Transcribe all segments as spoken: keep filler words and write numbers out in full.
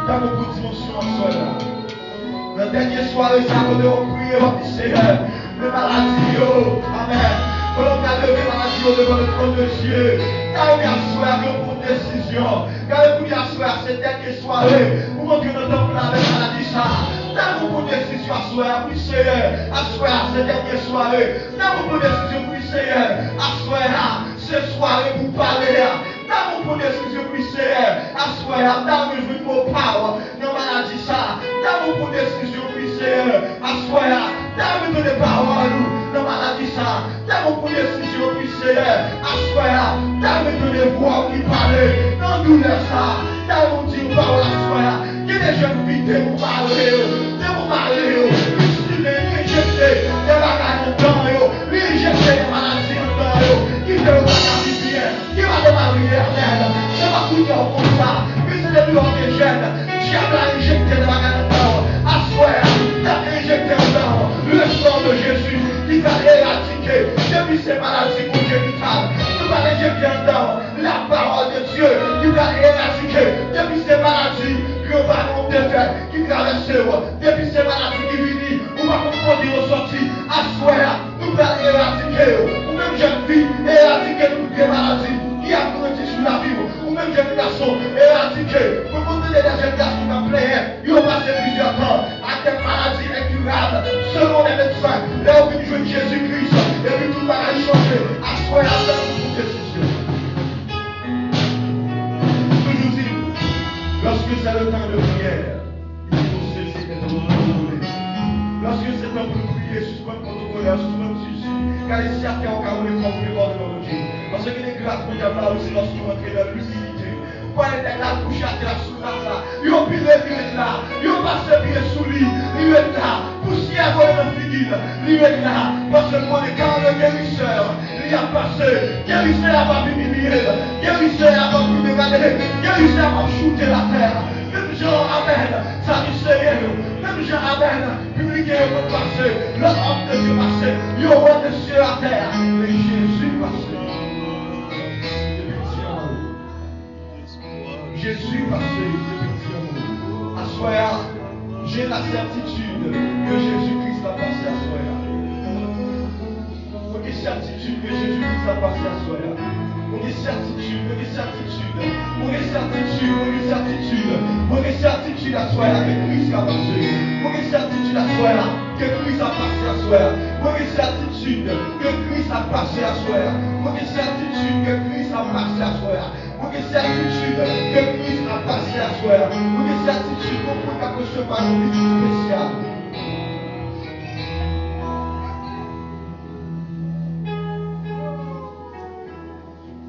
Gade yon dimansyon aswè a. Nan dènye sware sa, kote w ap priye, w ap di, Seyè, men maladi yo. Amèn. Pandan w pral leve maladi yo devan le trône de Dieu, gade aswè a, gen yon bon desizyon. Gade kounye a aswè a, se dènye sware pou w antre nan tanp la avèk maladi sa. Gade yon bon desizyon aswè a, wi, Seyè, aswè a, se dènye sware. Gade yon bon desizyon, wi, Seyè, aswè a, se sware pou pale a. Gade yon bon desizyon, wi, Seyè, aswè a, gade yon jwenn mo pa w nan maladi sa. Dam ou pran desizyon, wi, Seyè, aswè a. Dam ou tande pawòl ou nan maladi sa. Dam ou pran desizyon, wi, Seyè, aswè a. Dam ou tande vwa w ki pale nan doulè sa. Dam ou di yon pawòl aswè a. Gen de jèn fi te pou mare yo, te pou mare yo, li simen, li enjekte de bagay anndan yo, li enjekte de maladi anndan yo, ki fè yo pa ka viv byen. Ki pa te marye, amèn. Se pa kounye a w konn sa. Men se depi lè w te jèn, dyab la enjekte de bagay anndan w. Aswè a, l ap enjekte anndan w le sang de Jésus ki pral eradike depi se maladi Bondye ki pral. Nou pral enjekte anndan w la parole de Dieu ki pral eradike depi se maladi granparan w te fè ki travèse w. Depi se maladi ki vini, ou pa konn kote yo sòti. Aswè a, nou pral eradike yo. Ou menm jèn fi, eradike tout vye maladi ki ap grandi sou lavi w. Ou menm jèn gason, eradike. Mwen konn tande de jèn gason k ap plenyen, yo pase plizyè tan ak de maladi enkirab, selon de medsen. Lè yo vin jwenn Jezi Kris, epi tout bagay chanje. Aswè a, fè yon bon desizyon. Toujou di, lorsque c'est le temps de prière, il faut cesser d'être contrôlé. Lorsque c'est temps pou nou priye, sispann pwotokolè, sispann sisi. Gade si atè w ka woule kò w pou debòde nan Bondye. Paske gen de gras pou dyab la, wi, se lòske w antre nan imilite. Ou pa wè nèg la kouche atè a sou rat la. Yo pile, li ret la. Yo pase pye sou li, li ret la. Pousyè vole nan figi l, li ret la. Paske l konnen quand le guérisseur li ap pase. Gerisè a p ap imilye l. Gerisè a p ap pi degade. Gerisè a p ap choute l atè. Menm jan, amèn, Sadiseyen yo, menm jan, amèn, piblisyen yo konn pase, lòt òm de Dye pase, yo wè mesye atè a. Men Jezi pase. Jezi pase, se piti anmou. Aswè a, j'ai la certitude que Jésus-Christ va passer aswè a. Mwen gen sètitid ke Jezi Kris ap pase aswè a. Mwen gen sètitid, mwen gen sètitid, mwen gen sètitid, mwen gen sètitid, mwen gen sètitid aswè a ke Kris ka pase. Mwen gen sètitid aswè a ke Kris ap pase aswè a. Mwen gen sètitid ke Kris ap pase aswè a. Mwen gen sètitid ke Kris ap pase aswè a. Mwen gen sètitid ke Kris ap pase aswè a. Mwen gen sètitid ke mwen ka resevwa yon vizit espesyal.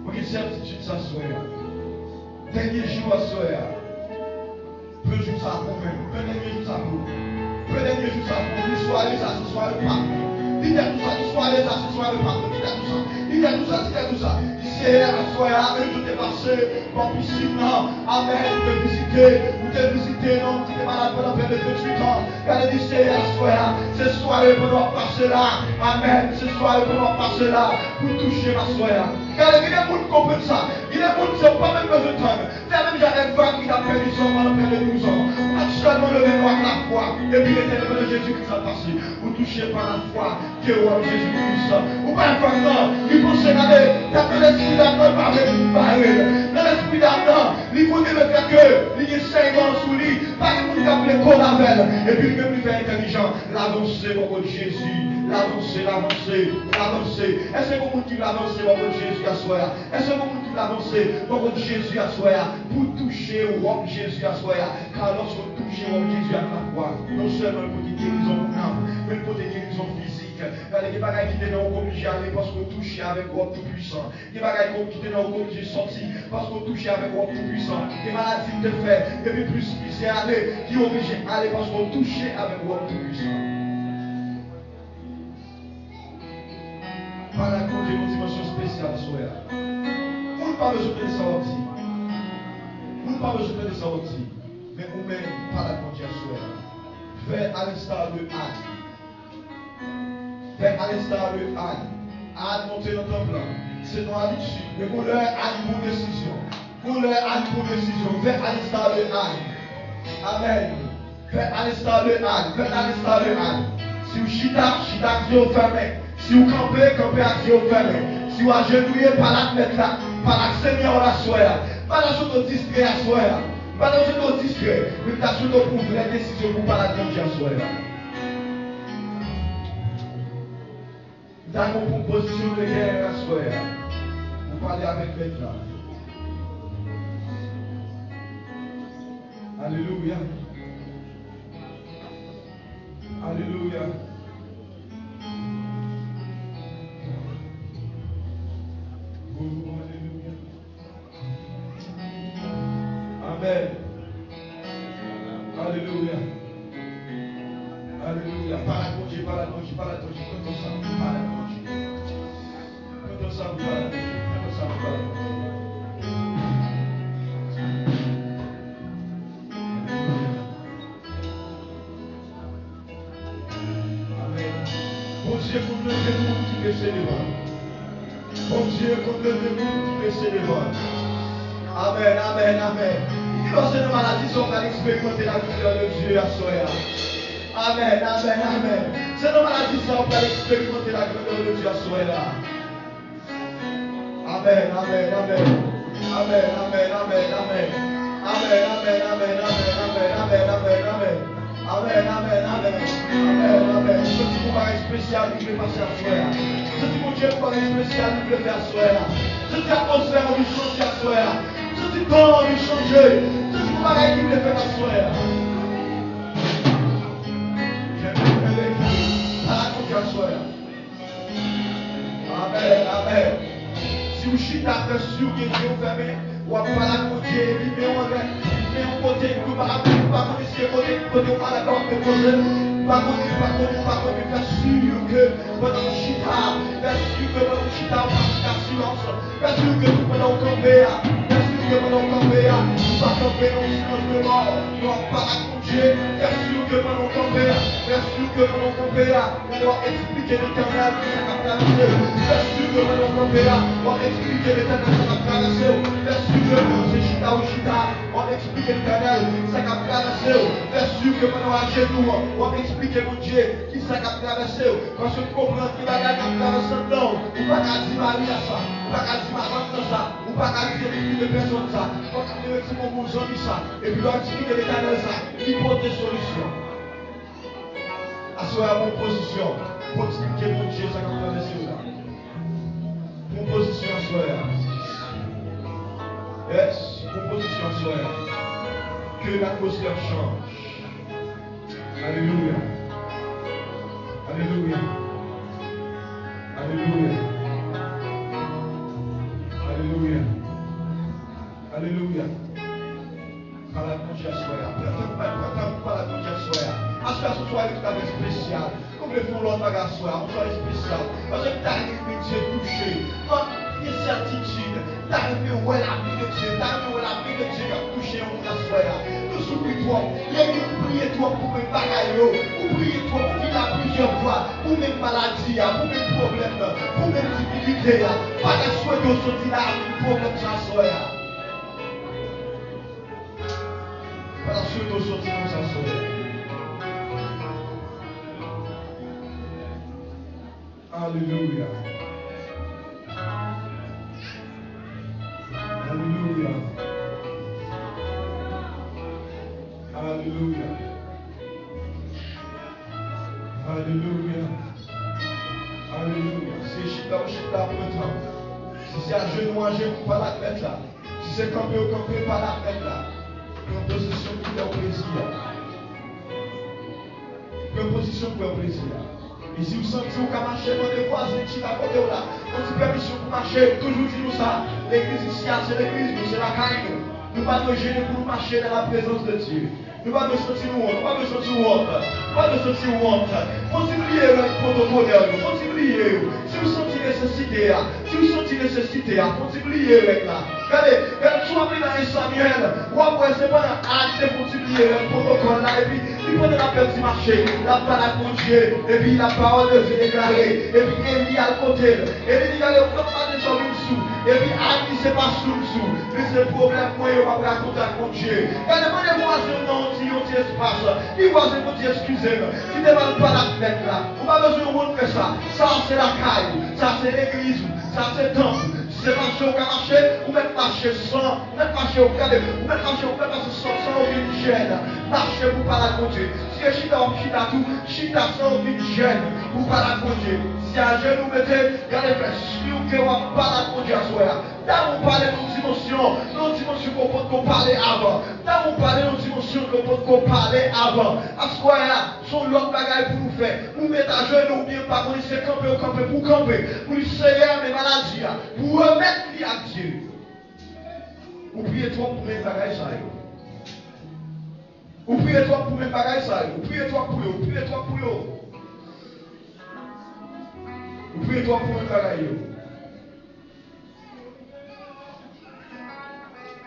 Mwen gen sètitid sa aswè a. Dènye jou aswè a. Pran jou sa pou mwen. Pran dènye jou sa pou mwen. Pran dènye jou sa pou mwen. Li sware sa, se sware pa mwen. Li tèt ou sa, li sware sa, se sware pa mwen. Li tèt ou sa, li tèt ou sa, li tèt ou sa. Li Seyè, aswè a, menm jan w te pase bò pisin nan. Amèn. Ou te vizite, ou te vizite yon nonm ki te malad pandan prè de venntuit an. Gade, li Seyè, aswè a, se sware pandan w ap pase la. Amèn. Se sware pandan w ap pase la pou touche m aswè a. Gade, gen de moun ki konprann sa. Gen de moun, se ou pa menm bezwen tann. Fè menm jan avèk fanm ki t ap pèdi san w pandan prè de douz an. Ou t ap sèlman leve men w ak lafwa, epi rete devan Jezi Kris ap pase. Ou touche pa lafwa ke wòb Jezi Kris. Ou pa wè fanm nan, li panse gade, tèt nan lespri dam nan, li pa vle pou bare l. Nan lespri dam nan, li konnen lefètke li gen sèyman sou li, pa gen moun k ap vle kole avè l. Epi li menm li fè entèlijan, l avanse bò kot Jezi, l avanse, l avanse, l avanse. Èske gon moun ki vle avanse bò kot Jezi aswè a? Èske gon moun ki vle avanse bò kot Jezi aswè a pou touche wòb Jezi aswè a? Ka lòske w touche wòb Jezi ak lafwa, non sèlman l pote gerizon pou nanm, men l pote gerizon fizik. Gade, gen bagay ki te nan ou k oblije ale paske w touche avèk wòb Toupwisan. Gen bagay ki te nan ou k oblije sòti paske w touche avèk wòb Toupwisan. Gen maladi l te fè, epi plis misye ale, ki oblije ale paske w touche avèk wòb Toupwisan. Pale ak Bondye nan dimansyon espesyal aswè a. Moun pa bezwen tande sa w ap di. Moun pa bezwen tande sa w ap di. Men ou menm, pale ak Bondye aswè a. Fè alenstar de Ann. Fè alenstar de Ann. Ann monte nan tanp lan. Se yon abitid. Men gon lè Ann pran desizyon. Gon lè Ann pran desizyon. Fè alenstar de Ann. Amèn. Fè à l'instar de Anne. Fè à l'instar de Anne. Si w chita, chita ak zye w fèmen. Si w kanpe, kanpe ak zye w fèmen. Si w ajenouye, pale ak Mèt la. Pale ak Senyè w la aswè a. M pa ta swete w distrè aswè a. M pa ta swete w distrè. Men m ta swete w pran vrè desizyon pou w pale ak Bondye aswè a. M ta gen yon pwopozisyon de gè aswè a. Ou pale avèk Mèt la. Alelouya. Alelouya. Oh, alelouya. Amèn. Alelouya. Alelouya. Pale ak Bondye, pale ak Bondye, pale ak Bondye. Pran tan sa, pale ak Bondye. Pran tan sa pou pale ak Bondye. Pran tan sa pou pale ak Bondye. Amèn. Bondye konn leve moun ki bese devan l. Bondye konn leve moun ki bese devan l. Amèn, amèn, amèn. Gen lè se nan maladi sa w pral eksperimante la grandeur de Dieu aswè a. Amèn, amèn, amèn. Se nan maladi sa w pral eksperimante la grandeur de Dieu aswè a. Amèn, amèn, amèn. Amèn, amèn, amèn, amèn. Amèn, amèn, amèn, amèn, amèn, amèn, amèn, amèn. Amèn, amèn, amèn. Amèn, amèn. M santi gon bagay espesyal ki vle pase aswè a. M santi Bondye gon bagay espesyal ki vle fè aswè a. M santi atmosfè an anvi chanje aswè a. M santi tan an anvi chanje. M santi gon bagay ki vle fèt aswè a. Jèn mwen leve. Ala Bondye aswè a. Amèn, amèn. Si w chita, fè si w gen zye w fèmen, w ap pale ak Bondye, epi men w anlè, men w kote, ou pa, ou pa konnen si se kote, kote w malad la w ap depoze l. Pa konnen, pa konnen, pa konnen, fè si ke pandan w chita, fè si ke pandan w chita, ou pa chita silans. Fè si ke tou pandan w kanpe a, fè si ke pandan w kanpe a, ou pa kanpe nan yon silans de mò, men w ap pale ak Bondye. Fè si ke pandan w kanpe a, fè si ke pandan w kanpe a, w ap eksplike Letènèl sa k ap travèse w. Fè si ke pandan w kanpe a, w ap eksplike Letènèl sa k ap travèse w. Fè si ke pandan se chita ou chita, w ap eksplike Letènèl sa k ap travèse w. Fè si ke pandan w ajenou an, w ap eksplike Bondye kisa k ap travèse w. Paske m konprann gen bagay k ap travèse anndan w. Ou pa ka di mari a sa, ou pa ka di madanm nan sa, ou pa ka di yon ekip de pèsòn sa, ou pa ka di yon ekip de zanmi sa. Epi lè w eksplike Letènèl sa, li pote solisyon. Aswè a, pran pozisyon pou eksplike Bondye sa k ap travèse w la. Pran pozisyon aswè a. Yes, pran pozisyon aswè a. Que l'atmosphère change. Alelouya. Alelouya. Alelouya. Alelouya. Alelouya. Pale ak Bondye aswè a. Pran tan, pran tan pou pale ak Bondye aswè a. Aswè a se yon sware ki ta espesyal. Nou vle fè yon lòt bagay aswè a, yon sware espesyal. Paske m ta renmen Dye touche. Mwen, gen sètitid. M ta renmen wè lamen de Dye. M ta renmen wè lamen de Dye k ap touche yon moun aswè a. Nou soufri twòp. Legliz, ou priye twòp pou menm bagay yo. Ou priye twòp, ou vin la plizyè fwa. Pou menm maladi a, pou menm pwoblèm nan, pou menm difikilte a. Pa ta swete w soti la avèk pwoblèm sa aswè a. Pa ta swete w soti konsa aswè a. Alelouya. Alelouya. Alelouya. Alelouya. Alelouya. Si se chita w chita, pran tan. Si se ajenou w ajenou, pale ak Mèt la. Si se kanpe w kanpe, pale ak Mèt la. Pran pozisyon pou fè w plezi a. Pran pozisyon pou fè w plezi a. E si w santi w ka mache, mande vwazen ki chita kote w la. Mande pèmisyon pou mache. M toujou di nou sa. Legliz isi a, se legliz nou, se lakay nou. Nou pa dwe jennen pou nou mache dans la présence de Dieu. Nou pa dwe santi nou wont, nou pa dwe santi wont, nou pa dwe santi wont. Fò w ti bliye règ pwotokolè yo, fò w ti bliye yo. Si w santi nesesite a, si w santi nesesite a, fò w ti bliye règ la. Gade, gade, si w ap li nan en Samyèl, w ap wè se pandan Ann te fè w ti bliye règ pwotokòl la, epi li pandan l ap fè ti mache, l ap pale ak Bondye, epi la parole de Dieu déclarée, epi Eli al kote l, Eli di, gade, w p ap mache sou moun sou, epi Ann se pa sou m sou, men se pwoblèm mwen yo m ap rakonte ak Bondye. Gade, mande vwazen w nan yon ti, yon ti espas. Di vwazen, Bondye, eskize m. Kite m al pale ak Mèt la. Ou pa bezwen wont fè sa. Sa a se lakay ou. Sa a se legliz ou. Sa a se tanp ou. Si se mache ou ka mache, ou mèt mache san, ou mèt mache, ou gade, ou mèt mache, ou mèt mache san, san okenn jèn. Mache pou pale ak Bondye. Si se chita w ap chita tou, chita san okenn jèn pou pale ak Bondye. Si se ajenou w mete, gade fè si w ke w ap pale ak Bondye aswè a. Dam ou pale nan yon dimansyon, nan yon dimansyon ke w potko pale avan. Dam ou pale nan yon dimansyon ke w potko pale avan. Aswè a, se yon lòt bagay pou nou fè. Ou mete ajenou oubyen m pa konnen si se kanpe ou kanpe pou kanpe. Pou di, Seyè, men maladi a, pou remèt li ak Dye. Ou priye twòp pou menm bagay sa yo. Ou priye twòp pou menm bagay sa yo. Ou priye twòp pou yo. Ou priye twòp pou yo. Ou priye twòp pou menm bagay yo.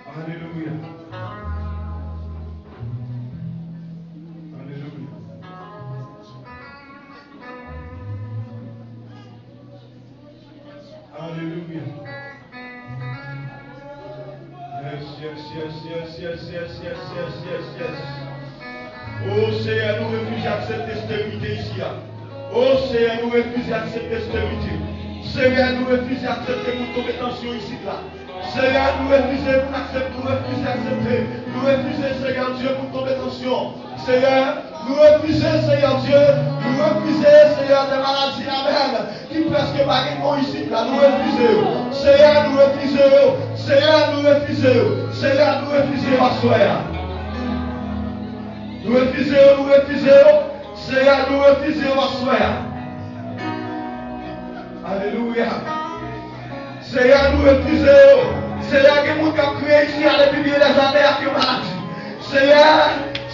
Alelouya. Alelouya. Alelouya. Yes, yes, yes, yes, yes, yes, yes, yes, yes, yes. O Seyè, nou refize aksepte sterite isi a. O Seyè, nou refize aksepte sterite. Seyè, nou refize aksepte moun tonbe tansyon isit la. Seyè, nou refize moun aksepte, nou refize aksepte. Nou refize, Seyè Dye, moun tonbe tansyon. Seyè, nou refize, Seyè Dye, nou refize, Seyè, de maladi, amèn, ki prèske pa gen non isit la, nou refize yo. Seyè, nou refize yo. Seyè, nou refize yo. Seyè, nou refize yo aswè a. Nou refize yo, nou refize yo. Seyè, nou refize yo aswè a. Alelouya. Seyè, nou refize yo. Seyè, gen moun k ap kriye isi a depi byen dèzane ak yon maladi. Seyè,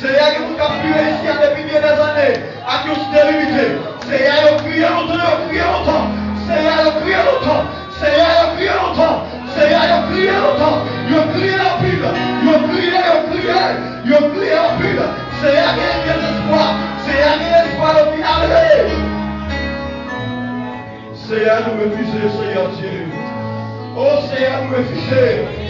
Seyè, gen moun k ap kriye isi a depi byen dèzane ak yon sterilite. Seyè, yo kriye lontan, yo kriye lontan. Seyè, yo kriye lontan. Seyè, yo kriye lontan. Seyè, yo kriye lontan. Yo kriye anpil. Yo kriye, yo kriye. Yo kriye anpil. Seyè, gen dezespwa. Seyè, gen espwa yo fin ale. Seyè, nou refize, Seyè Dye. O Seyè, nou refize.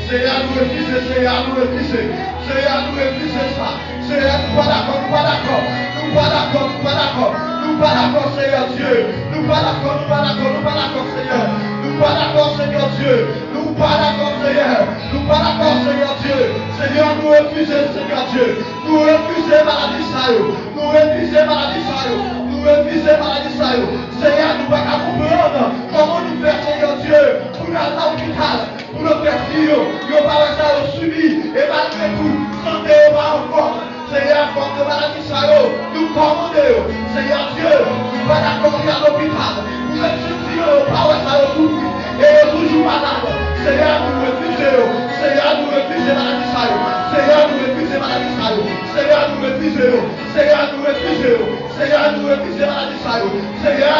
Seyè, nou refize. Seyè, nou refize. Seyè, nou refize sa. Seyè, nou pa dakò, nou pa dakò. Nou pa dakò, nou pa dakò. Nou pa dakò, Seyè Dye. Nou pa dakò, nou pa dakò, nou pa dakò, Seyè. Nou pa dakò, Seyè Dye. Nou pa dakò, Seyè. Nou pa dakò, Seyè Dye. Seyè, nou refize, Seyè Dye. Nou refize maladi sa yo. Nou refize maladi sa yo. Nou refize maladi sa yo. Seyè, nou pa ka konprann kòman nou fè, Seyè Dye, pou n al nan lopital, pou doktè di yo, yo pa wè sa yo sibi, e malgre tou, sante yo pa anfòm. Seyè, fòm de maladi sa yo, nou kòmande yo. Seyè Dye, nou pa dakò pou y al lopital. Ou menm si yo pa wè sa yo soufri, e yo toujou malad. Seyè, nou refize yo. Seyè, nou refize maladi sa yo. Seyè, nou refize maladi sa yo. Seyè, nou refize yo. Seyè, nou refize yo. Seyè, nou refize maladi sa yo. Seyè,